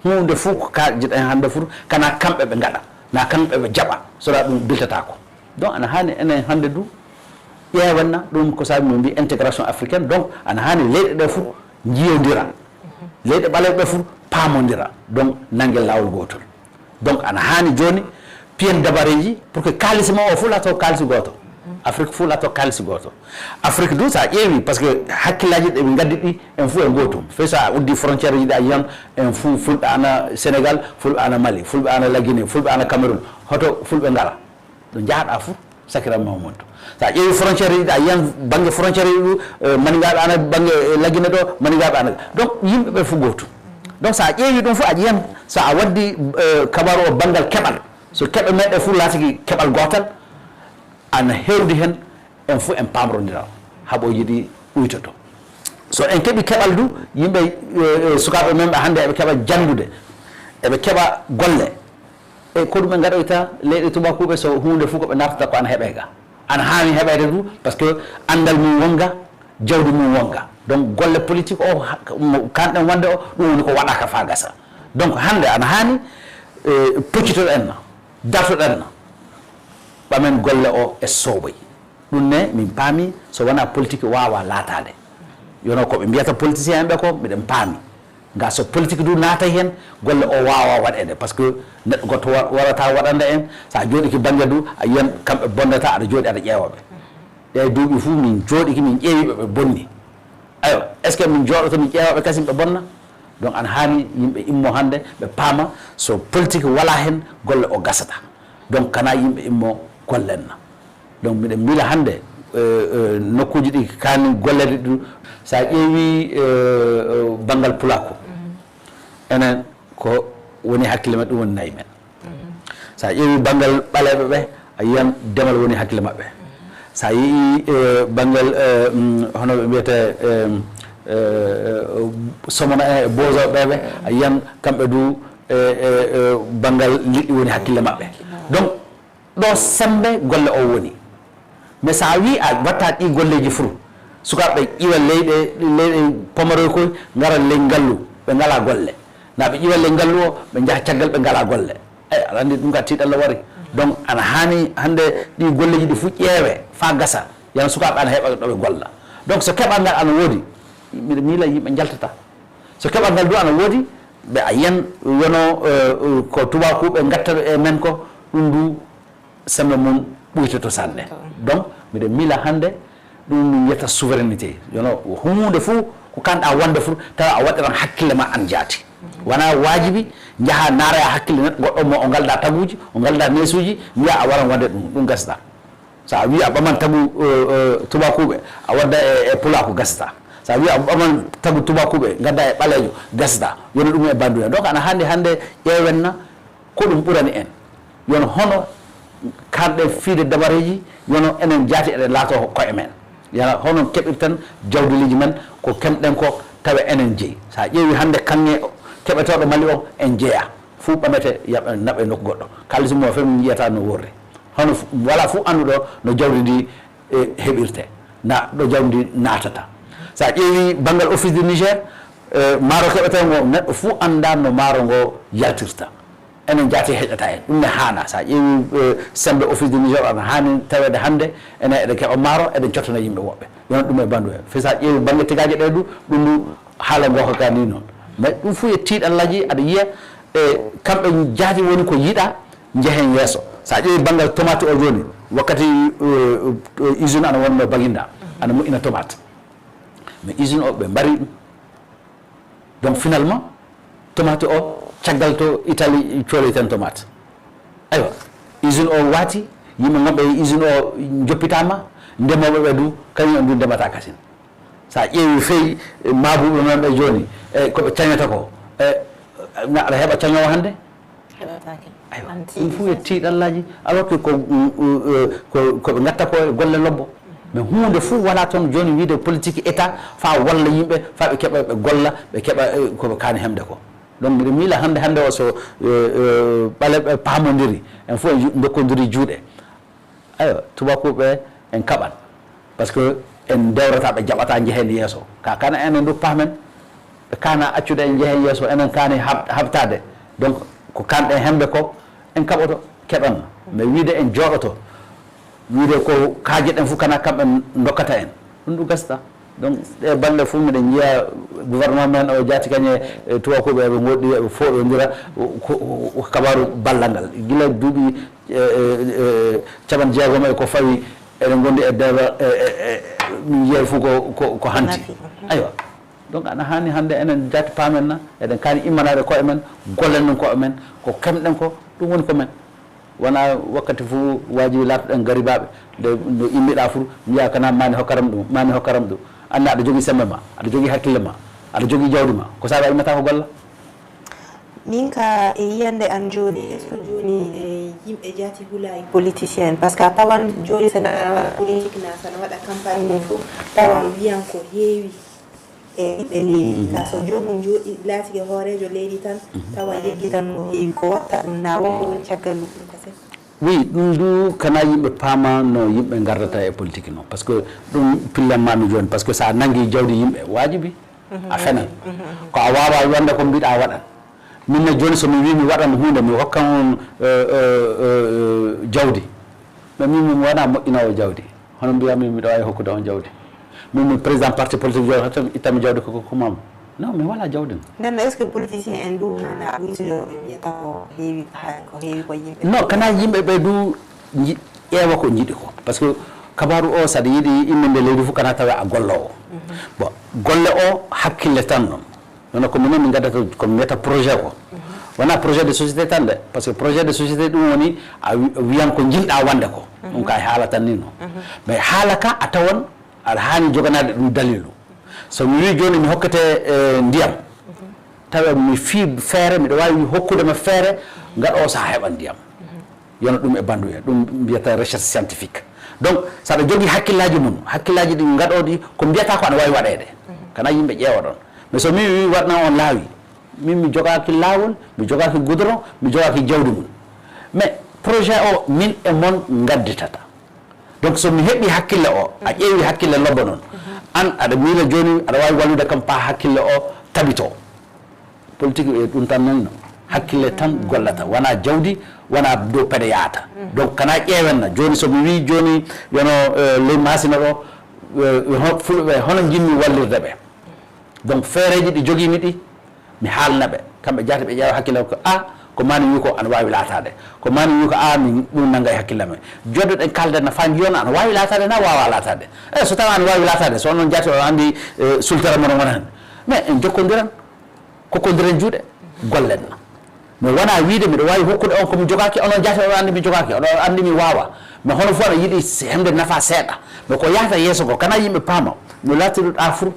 Huunde fof ko kaaljiɗen hannde fof, kana kamɓe ɓe ngaɗa, na kamɓe ɓe jaɓa, so ɗa ɗum biltataako. Donc, ana haani enen hannde du, ƴeewen na ɗum ko saabi min mbi intégration africaine. Donc, ana haani leyɗe ɗe fof njiyondira. Leyɗe ɓaleeɓe fof paamondira. Donc, nanngen laawol gootol. Donc, ana haani jooni, piyen dabareeji pour que kaalisi ma o fof laato kaalisi gooto. Afrique fof laato kaalisi gooto. Afrique du, so a ƴeewi, parce que hakkillaaji ɗi ɓe ngaddi ɗi, en fof e gootum. Fay so a uddi frontière ji ɗi, a yiyan en fof, Fulɓe ana Sénégal, Fulɓe ana Mali, Fulɓe ana La Guinée, Fulɓe ana Cameroun. Hoto Fulɓe ngara? Ɗo njahɗa fof, sakiram ma wonto. So a ƴeewi frontière ji ɗi, a yiyan bannge frontière ji ɗu, eh, Maningaaɓe ana bannge, eh, La Guinée ɗo, Maningaaɓe ana. Donc, yimɓe ɓe fof gootum. Donc, so a ƴeewi ɗum fof, a yiyan, so a waddi, eh, kabaru o banngal keɓal, so keɓe meɗe fof laatiki keɓal gootal, ana heewdi heen, en fof en paamrondiral, haɓooji ɗi uytoto. So en keɓi keɓal du, yimɓe, eh, eh, sukaaɓe men ɓe hannde eɓe keɓa janndude, eɓe keɓa golle. E ko ɗum ɓe ngaɗoyta leyɗe tubakuuɓe, so huunde fof ko ɓe nartata ko ana heɓee ga. Ana haani heɓeede du, parce que anndal mum wonga, jawdi mum wonga. Donc, golle politique o, ha-, mo kanɗen wonde o, ɗum woni ko waɗaka faa gasa. Donc, hannde ana haani, eh, poccitoɗen na, dartoɗen na, ɓamen golle o e sooboy. Ɗum ne, min paami, so wonaa politique waawaa laataade. Yono ko ɓe mbiyata politicien en ɓe ko, miɗen paami. Nga so politique du naatay heen, golle o waawaa waɗeede. Parce que neɗɗo goɗɗo wa-, warata waɗande en, so a jooɗiki bannge du, a yiyan kamɓe bonnata, aɗa jooɗi aɗa ƴeewa ɓe. Ɗee duuɓi fof min jooɗiki, min ƴeewi ɓe, ɓe bonni. Ayo, est-ce que min jooɗoto min ƴeewa ɓe kasin ɓe bonna? Donc, ana haani yimɓe immo hannde, ɓe paama, so politique walaa heen, golle o gasata. Donc, kana yimɓe immo gollen na. Donc, miɗen miila hannde, eh, eh, nokkuuji ɗi kaani golleede ɗum, so a ƴeewi, eh, eh, banngal pulaaku, enen ko woni hakkille men, ɗum woni nayi men. So a ƴeewi banngal ɓaleeɓe ɓe, a yiyan demal woni hakkille maɓɓe. So a yii e banngal, eh, mm, hono ɓe mbiyata, eh, eh, somona e bozo ɓeɓe, a yiyan kamɓe du, eh, eh, eh, banngal liɗɗi woni hakkille maɓɓe. Donc, ɗo sembe golle o woni. Mais so a wii a watta ɗi golleji fuu, sukaaɓe ƴiwa leyɗe, leyɗe pamaroy koy, ngara ley ngallu, ɓe ngala golle. Na ɓe ƴiwa ley ngallu o, ɓe njaha caggal, ɓe ngala golle. Eyi, aɗa anndi ɗum ka tiiɗalla wari. Donc, ana haani hannde ɗi golleji ɗi fuu ƴeewe faa gasa, yana sukaaɓe ana heɓa ɗo ɓe golla. Donc, so keɓal ngal ana woodi, miɗo miila yimɓe njaltata. So keɓal ngal du ana woodi, ɓe a yiyan yono, eh, ko tubakuuɓe ngatta e men ko, ɗum du sembe mum ɓuytoto sanne. Donc, miɗo miila hannde ɗum min wiyata souveraineté. Yono huunde fuu ko kanɗa wonde fuu, tawa a waɗiran hakkille ma an jaati. Wona waajibi njaha naaraya hakkille neɗɗo goɗɗo mo o ngalda taguuji, o ngalda neesuuji, mbiya a waran wonde ɗum, ɗum gasda. So a wii a ɓaman tagu, eh, eh, tubakuuɓe, a wadda e, e pulaaku, gasata. So a wii a ɓaman tagu tubakuuɓe, ngadda e ɓaleejo, gasata. Yono ɗum e banndum en. Donc, ana haandi hannde ƴeewen na ko ɗum ɓurani en. Yono hono kanɗen fiide dabareeji, yono enen jaati eɗen laato koye men. Yana hono keɓirten jawdi leydi men, ko keɓɗen ko tawa enen jeyi. So a ƴeewi hannde kaŋŋe keɓetooɗo Mali o, en jeyaa. Fuu ɓamete, yaɓa, naɓa e nokku goɗɗo. Kaalis mum o fof min njiyata no worri. Hono fu-, wala fuu annduɗo no jawdi ndi, eh, heɓirte. Na ɗo jawdi ndi naatata. So a ƴeewi banngal Office du Niger, eh, maaro keɓetee ngo, neɗɗo fuu anndaa no maaro ngo yaltirta. Enen jaati heƴata en. Ɗum ne haana. So a ƴeewi, eh, sembe Office du Niger, ana haani taweede hannde, enen eɗen keɓa maaro, eɗen cottana yimɓe woɓɓe. Yono ɗum e banndum en. Fii so a ƴeewi bannge tigaaje ɗe du, ɗum du haala ngo ko ka ni noon. Mais ɗum fuu e tiiɗallaaji, aɗa yiya, e kamɓe jaati woni ko yiɗa, njehen yeeso. So a ƴeewi banngal tomate o jooni, wakkati, eh, eh, usine ana wonno Baginda, ana moƴƴina tomate. Mais usine o ɓe mbari ɗum. Donc finalement, tomate o, caggal to Italie cooleyten tomate. Aywa, usine o waati, yimɓe ngonɓe e usine o njoppitaama, ndemooɓe ɓe du, kañum en du ndemata kasin. So a ƴeewi fey, eh, maabuɓe men ɓe jooni, e ko ɓe cañata ko, e, na aɗa heɓa cañoowo hannde? Heɓataake. Aywa, ɗum fof e tiiɗallaaji, alors que ko, mm, mm, eh, ko, ko ɓe ngatta ko e golle lobbo. Mais huunde fof wala toon jooni wiide politique État faa walla yimɓe, faa ɓe keɓa, ɓe golla, ɓe keɓa, eh, ko ɓe kaani heɓde ko. Donc, mbiɗa miila hannde, hannde o so, eh, eh, ɓaleeɓe paamondiri, en fof en ju-, ndokkodiri juuɗe. Aywa, tubakuuɓe en kaɓan. Parce que en dewrata, ɓe jaɓata njehende yeeso. Ka kana enen du pahmen, ɓe kana accude en njehen yeeso, enen kani hab-, habtade. Donc, ko kanɗen hemɓe ko, en kaɓoto, keɓan. Mais wiide en jooɗoto, wiide ko kaajeɗen fof kana kamɓe dokkata en. Ɗum ɗum gasata. Donc, ɗe balɗe fof miɗen njiya gouvernement men o jaati kañe e tubakuuɓe eɓe ngoɗɗi, eɓe foɗondira, ko, ko, ko kabaaru ballal ngal. Gila duuɓi, e, e, e, capanɗe jeegom e ko fawi, eɗen ngondi e dewal, e, e, e, min njiya fof ko, ko, ko hanti. Nafi. Aywa. Donc, ana haani hannde enen jaati paamen na, eɗen kaani immanaade koye men, gollen ɗum koye men, ko kemɗen ko, ɗum woni ko men. Wona wakkati fof waajibi laatoɗen garibaaɓe, nde no immiɗaa fof, mbiyaa kana maani hokkaram ɗum, maani hokkaram ɗum. Anna aɗa jogii semmbe ma, aɗa jogii hakkille ma, aɗa jogii jawdi ma, ko saabi a immata ko golla? Min ka e yiyande an jooni, est-ce que jooni e yimɓe jaati hula e politicien? Parce que a tawan jooni so neɗɗo waɗa politique na, so waɗa campagne mum fof, tawan wiyan ko heewi e yimɓe leydi. Mhm. Ka so joomum jooɗi laatike hooreejo leydi tan, mhm, tawa yeggitan ko heewi ko watta ɗum, na wonko woni caggal mum ɗum kasen. Oui, ɗum du kana yimɓe paama no yimɓe ngardata e politique no. Parce que ɗum pillan mami jooni, parce que so a nangi jawdi yimɓe, waajibi, mhm, a fenan. Mhm. Ko a waawa wonde ko mbiɗa waɗan. Min ne jooni so mi wii mi waɗan huunde, mi hokkan on, eh, eh, eh, jawdi. Mais min mi wona moƴƴinoowo jawdi. Hono mbiyaa min miɗo waawi hokkude on jawdi. Min mi président parti politique jooni, hoto mi ittami jawdi ko, ko, ko maam. Non, mi wala jawdi. Nden est-ce que politicien en ɗum na ɓuytude ko ɓe mbiyata ko heewi, ko heewi ko yimɓe? Non, kana yimɓe ɓe du nji-, ƴeewa ko njiɗi ko. Parce que kabaaru o, saɗa yiɗi innde leydi fof kana tawa a golloowo. Mhm. Bon, golle o hakkille tan non. Wona ko minen min ngaddata, ko mi wiyata projet ko. Mhm. Wona projet de société tan de, parce que projet de société ɗum woni a wi-, wiyan ko njiɗɗa wonde ko. Ɗum, mhm, ka e haala tan ni non. Mhm. Mais haala ka a tawan aɗa haani joganaade ɗum dalilu. So mi wii jooni mi hokkete, eh, ndiyam, mhm, tawa mi fii feere, miɗo waawi hokkude ma feere, ngaɗo o so a heɓan ndiyam. Mhm. Yona ɗum e banndum en, ɗum mbiyata recherche scientifique. Donc, so aɗa jogii hakkillaaji mum, hakkillaaji ɗi ngaɗooɗi, ko mbiyata ko aɗa waawi waɗeede. Kana yimɓe ƴeewa ɗon. Mais so mi wi waɗna on laawi, min mi jogaaki laawol, mi jogaaki goudron, mi jogaaki jawdi mum. Mais projet o, min e mon ngadditata. Donc, so mi heɓi hakkille o, a ƴeewi hakkille lobbo noon. An, aɗa miila jooni, aɗa waawi wallude kam faa hakkille o tabito. Politique e ɗum tan noon, hakkille tan gollata, wona jawdi, wona dow peɗe yahata. Donc, kana ƴeewenna, jooni so mi wii jooni, yono, eh, ley Maasina ɗo, eh, ho-, Fulɓe ɓe, hono njimmi wallirde ɓe? Donc, feereeji ɗi jogiimi ɗi, mi haalna ɓe. Kamɓe jaati ɓe ƴeewa hakkille ko, a, ko maani wi ko ana waawi laataade. Ko maani wi ko, a, min ɗum nannga e hakkille men. Jooɗoɗen kaalden na faa njiyon ana waawi laataade na waawa laataade. E so tawa ana waawi laataade, so onon jaati o anndi, eh, sultere mon wona heen. Mais en jokkondiran. Kokkondiren juuɗe, gollen. Mais wona wiide miɗo waawi hokkude on ko mi jogaaki, onon jaati oɗon anndi mi jogaaki, oɗon anndi mi waawa. Mais hono fof aɗa yiɗi se-, heɓde nafa seeɗa. Mais ko yahata yeeso ko, kana yimɓe paama, no laatiruɗa fur,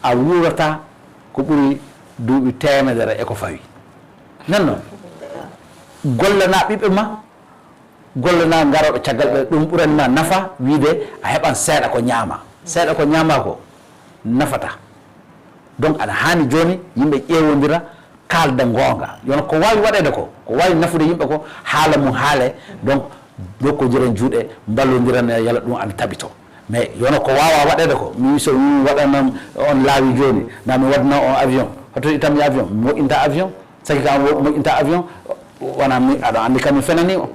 a wuurata ko ɓuri duuɓi teemedere e ko fawi. Nan noon, gollana ɓiɓɓe ma, gollana garooɓe caggal ɓe, ɗum ɓurani ma nafa, wiide a heɓan seeɗa ko ñaama. Seeɗa ko ñaama ko nafata. Donc, aɗa haani jooni yimɓe ƴeewondira, kaalda goonga. Yono ko waawi waɗeede ko, ko waawi nafude yimɓe ko, haala mum haale. Donc, jokkondiren juuɗe, mballondiren, yala ɗum ana tabito. Mais yono ko waawaa waɗeede ko, mi so mi waɗanam on laawi jooni, na mi waɗana on avion. Hoto itam avion, mi moƴƴinta avion. Saki kam wo-, moƴƴinta avion, wona mi, aɗa anndi kam mi fenani o.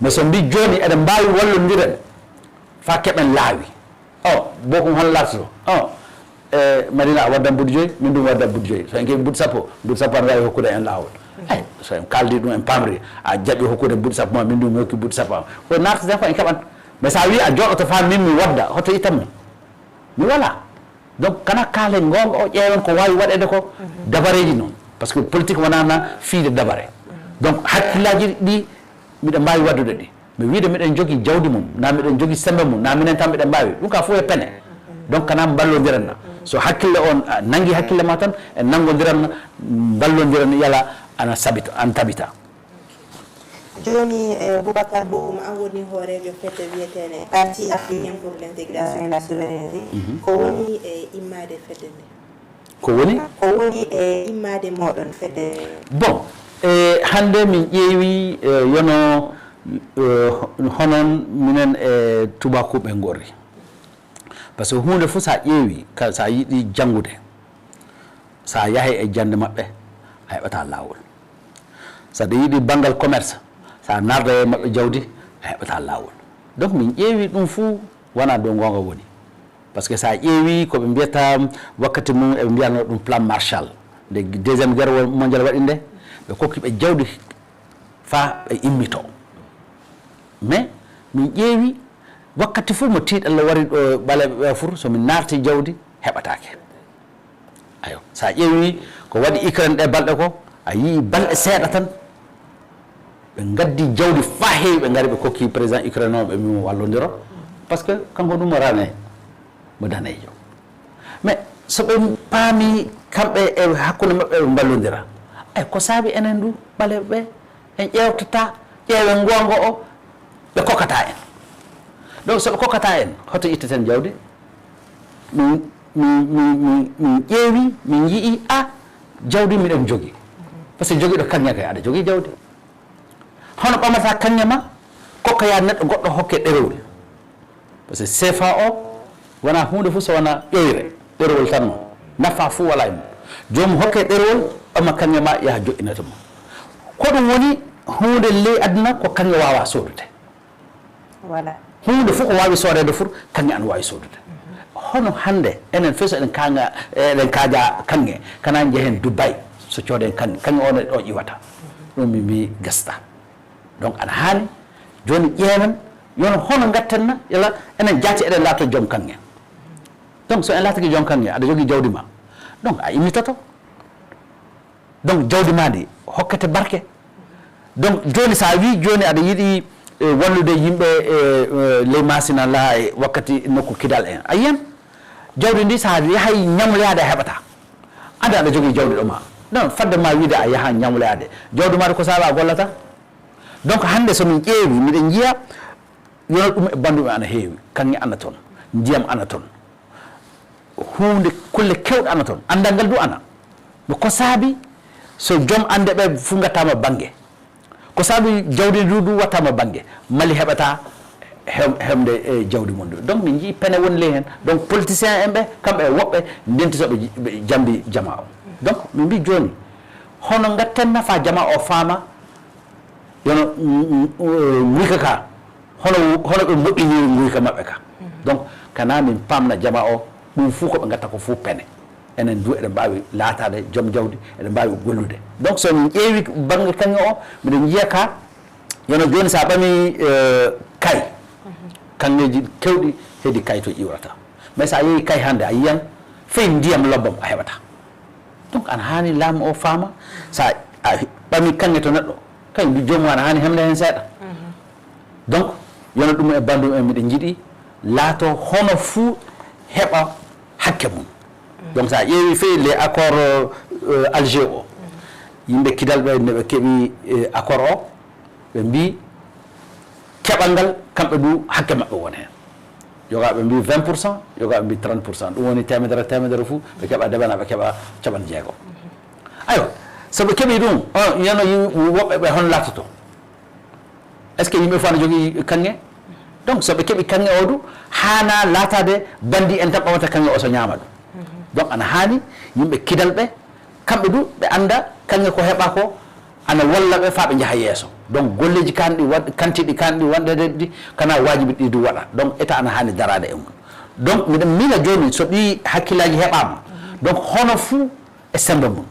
Mais so mbi jooni eɗen mbaawi wallondiren, faa keɓen laawi. O, bokum hono laatoto? O, e, Madina, a waddan buuɗi joyi, min ɗum waddan buuɗi joyi. So en keɓi buuɗi sappo, buuɗi sappo ana waawi hokkude en laawol. Ay, so en kaaldi ɗum, en paamri, a jaɓi hokkude buuɗi sappo ma, min ɗum mi hokki buuɗi sappo am. Ko naataten fof en keɓan. Mais so a wii a jooɗoto faa min mi wadda, hoto ittan mi? Mi walaa. Donc, kana kaalen goonga o, ƴeewen ko waawi waɗeede ko, dabareeji noon. Parce que politique wonaa na fiide dabare. Donc, hakkillaaji ɗi, miɗen mbaawi waɗdude ɗi. Mi wiide miɗen jogii jawdi mum, na miɗen jogii semmbe mum, na minen tan miɗen mbaawi. Ɗum ka fof e pene. Donc, kana mballondiren na. So hakkille on, a, nanngi hakkille ma tan, en nanngondiran na, mballondiran yala ana sabita, an tabita. Jooni, eh, Boubacar Boum, an woni hooreejo fedde wiyeteende Parti Africain pour l'Intégration et la Souveraineté. Ko woni e immaade fedde nde? Ko woni? Ko woni e immaade mooɗon fedde nde? Bon, e hannde min ƴeewi, e, yono, e, honon minen e tubakuuɓe ngorri. Parce que huunde fof so a ƴeewi, ka, so a yiɗi janngude, so a yahay e jannde maɓɓe, a heɓataa laawol. So aɗa yiɗi banngal commerce, so a naarda e maɓɓe jawdi, a heɓataa laawol. Donc, min ƴeewi ɗum fof wonaa dow goonga woni. Parce que so a ƴeewi ko ɓe mbiyata wakkati mum, eɓe mbiyatnoo ɗum plan Marshall. Nde deuxième guerre wo-, mondial waɗi nde, ɓe kokki ɓe jawdi faa ɓe immito. Mais min ƴeewi wakkati fof mo tiiɗalla wari ɗo ɓaleeɓe ɓe fur, so min naarti jawdi, heɓataake. Ayo, so a ƴeewi ko waɗi Ukraine ɗe balɗe ko, a yii balɗe seeɗa tan, ɓe ngaddi jawdi faa heewi, ɓe ngari ɓe kokki président Ukraine o, ɓe mimo wallondiro. Parce que kanko ɗum mo rane, mo daneejo. Mais so ɓe paami kamɓe e hakkunde maɓɓe ɓe mballondira, ay ko saabi enen du ɓaleeɓe ɓe, en ƴeewtata ƴeewen goonga o, ɓe kokkataa en. Donc so ɓe kokkataa en, hoto itteten jawdi? Min, min, min, min, min ƴeewi, min yi'i, a, jawdi miɗen jogi. Parce que jogiiɗo kaŋŋe kay, aɗa jogii jawdi. Hono ɓamata kaŋŋe ma, kokkoya neɗɗo goɗɗo hokke ɗerewol. Parce que C F A o wonaa huunde fof so wonaa ƴoyre, ɗerewol tan noon. Nafa fof walaa e mum. Joomum hokke ɗerewol, ɓama kaŋŋe ma, yaha joɗɗinata mum. Ko ɗum woni huunde ley aduna ko kaŋŋe waawaa soodude. Voilà. Huunde fof ko waawi soodeede fur, kaŋŋe ana waawi soodude. Hono hannde, enen fof so eɗen kaŋŋa, eɗen kaaja kaŋŋe, kana njehen Dubai, so cooden kaŋŋe, kaŋŋe o ne ɗo ƴiwata. Ɗum mi mbii gasta. Donc ana haani, jooni ƴeewen, yono hono ngatten na, yala enen jaati eɗen laato joom kaŋŋe. Donc so en laatake joom kaŋŋe, aɗa jogii jawdi ma. Donc a immitoto. Donc jawdi ma ndi hokkete barke. Donc jooni so a wii jooni aɗa yiɗi, eh, wallude yimɓe, eh, eh, ley Maasina la, e wakkati nokku Kidal en. A yiyan jawdi ndi so a yahay ñamloyaade a heɓataa. Ande aɗa jogii jawdi ɗo ma. Donc fadde ma wiide a yaha ñamloyaade. Jawdi ma ndi ko saabi a gollata. Donc hannde so min ƴeewi, miɗen njiya Yono ɗum e banndum ana heewi, kaŋŋe ana toon, ndiyam ana toon, huunde, kulle keewɗe ana toon, anndal ngal du ana. No ko saabi so joom annde ɓe fuu ngattaama bannge? Ko saabi jawdi ndi du wattaama bannge? Mali heɓata hem-, heɓde e jawdi mum du. Donc min njii pene woni ley heen. Donc politicien en ɓe, kamɓe e woɓɓe ndenti so ɓe ji-, ɓe jambi jama o. Donc min mbii jooni, hono ngatten nafa jama o faama, yono, mm, mm, nguyka ka, hono, hono ɓe moƴƴiniri nguyka maɓɓe ka. Donc kana min paamna jama o, ɗum fuu ko ɓe ngatta ko fuu pene. Enen du eɗen mbaawi laataade joom jawdi, eɗen mbaawi gollude. Donc so min ƴeewi bannge kaŋŋe o, miɗen njiya ka, yono jooni so a ɓami, eh, kay, kaŋŋeeji keewɗi heedi kay to iwrata. Mais so a yehi kay hannde, a yiyan fey ndiyam lobbam a heɓata. Donc ana haani laamu o faama, so a ɓami kaŋŋe to neɗɗo, kañum du joomum ana haani hemde heen seeɗa. Donc yono ɗum e banndum en, miɗen njiɗi laato hono fuu heɓa hakke mum. Donc so a ƴeewi fey les accords, euh, Alger o, yimɓe kidal ɓe, nde ɓe keɓi, eh, accord o, ɓe mbii keɓal ngal, kamɓe du hakke maɓɓe won heen. Yoga ɓe mbii vingt pour cent, yoga ɓe mbii trente pour cent. Ɗum woni teemedere, teemedere fuu, ɓe keɓa debana, ɓe keɓa capanɗe jeego. Aywa, so ɓe keɓi ɗum, o, yono yi-, woɓɓe ɓe hon laatoto? Est-ce que yimɓe fof ana jogii kaŋŋe? Donc so ɓe keɓi kaŋŋe o du, haana laataade banndi en tan ɓamata kaŋŋe o so ñaama ɗum. Donc ana haani yimɓe kidal ɓe, kamɓe du ɓe annda kaŋŋe ko heɓa ko ana walla ɓe faa ɓe njaha yeeso. Donc golleeji kanɗi waɗ-, kantiiɗi kanɗi wonde ɗi kana waajibi ɗi du waɗa. Donc État ana haani daraade e mum. Donc miɗen miila jooni so ɗi hakkillaaji heɓaama, donc hono fuu e semmbe mum.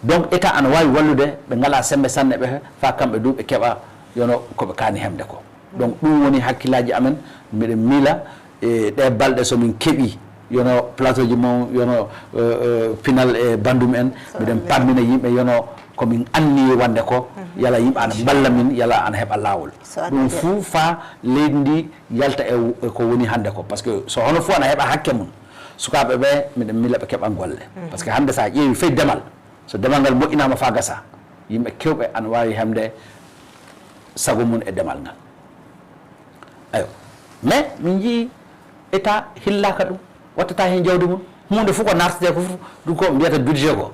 Donc État ana waawi wallude ɓe ngalaa semmbe sanne ɓe, faa kamɓe du ɓe keɓa yono ko ɓe kaani heɓde ko. Donc ɗum woni hakkillaaji amen. Miɗen miila e ɗee balɗe so min keɓii yono plateau ji mon, yono, eh, eh, pinal e banndum en, miɗen pammina yimɓe yono ko min anniyi wonde ko, yala yimɓe ana mballa min, yala ana heɓa laawol. Ɗum fuu faa leydi ndi yalta e, e ko woni hannde ko. Parce que so hono fuu ana heɓa hakke mum, sukaaɓe ɓe, miɗen miila ɓe keɓan golle. Parce que hannde so a ƴeewi fey demal, so demal ngal moƴƴinaama faa gasa, yimɓe keewɓe ana waawi heɓde sago mum e demal ngal. Ayo. Mais min njii État hillaaka ɗum, wattata heen jawdi mum. Huunde fof ko nartetee ko fof, ɗum ko mbiyata budget ko.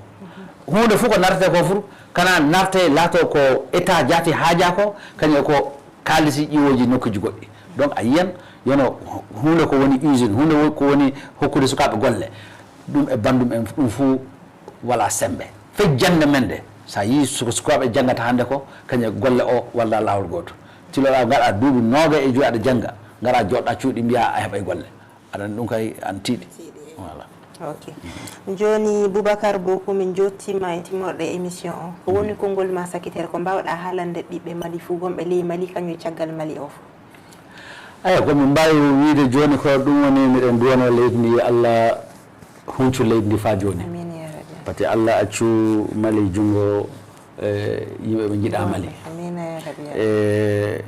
Huunde fof ko nartetee ko fof, kana narte laato ko État jaati haajaa ko, kañum ko kaalisi ƴiwooji nokkuuji goɗɗi. Donc a yiyan, yono huunde ko woni usine, huunde wo-, ko woni hokkude sukaaɓe golle. Ɗum e banndum en, ɗum fof wala semmbe. Fey jannde men nde, so a yii suka-, sukaaɓe janngata hannde ko, kañum e golle o walla laawol gooto. Tiloɗaa ngaɗa duuɓi noogay e joyi aɗa jannga, ngara jooɗɗa cuuɗi mbiya a heɓay golle. Aɗa anndi ɗum kay an tiiɗi. Voilà. Ok. Jooni Boubacar Bocoum, min njottiima e timmorde émission o. Ko woni konngol ma sakitere, ko mbaawɗaa haalande ɓiɓɓe Mali fof, wonɓe ley Mali, kañum e caggal Mali o fof? Eyi, ko min mbaawi wiyde jooni ko ɗum woni miɗen duwanoo leydi ndi Allah huncu leydi ndi faa jooni. Amiin yaa rabbi. Pati Allah accu Mali junngo, eh, yimɓe ɓe njiɗaa Mali. Amiin yaa rabbi. E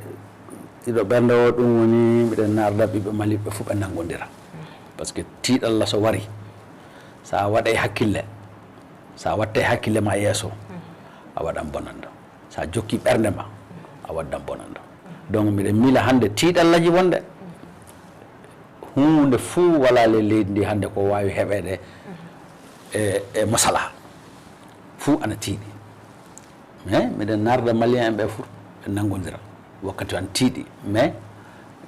ɗiɗo ɓernde o ɗum woni miɗen naarda ɓiɓɓe Mali ɓe fof ɓe nanngondira. Parce que tiiɗalla so wari, so a waɗay hakkille, so a wattay hakkille ma yeeso, a waɗan bonannda. So a jokki ɓernde ma, a waddan bonannda. Donc miɗen miila hannde tiiɗallaji wonde huunde fuu walaa ley leydi ndi hannde ko waawi heɓeede e, e masalaha. Fuu ana tiiɗi. Mais miɗen naarda Malien en ɓe fof ɓe nanngondira. Wakkati an tiiɗi, mais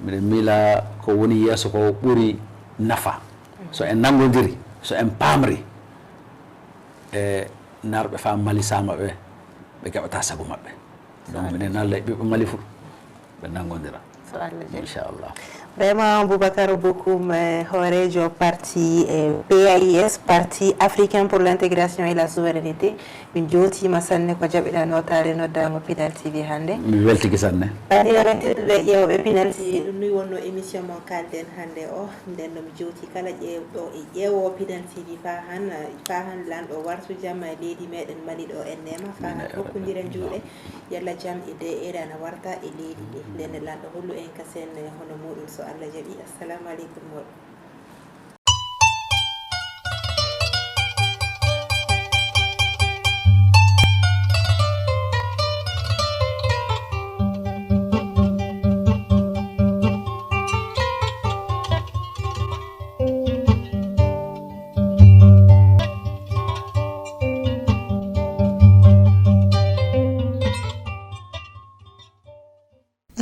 miɗen miila ko woni yeeso ko ɓuri nafa. So en nanngondiri, so en paamri, e naarɓe faa Mali saama ɓe, ɓe keɓata sago maɓɓe. Donc miɗen naarda e ɓiɓɓe Mali fof ɓe nanngondira. So Allah jaɓi. Inchallah. Vraiment Boubacar Bocoum, eh, hooreejo parti, eh, P A I S, Parti Africain pour l'Intégration et la Souveraineté. Min njootiima sanne ko jaɓiɗaa nootaade noddaango Pinal T V hannde. Mi weltike sanne. Banndiraaɓe tedduɓe ƴeewɓe Pinal T V, ɗum ni wonnoo émission mon kaalden hannde o. Nden no mi jooti kala ƴeewɗo e ƴeewoowo Pinal T V faa han, faa han lanɗo wartu jam e leydi meɗen Mali ɗo en neema, faa han hokkondira juuɗe, yalla jam e de'ere ana warta e leydi ndi. Nden ne lanɗo hollu en kasen hono muuɗum so Allah jaɓi. Assalamu aleykum mawɗo.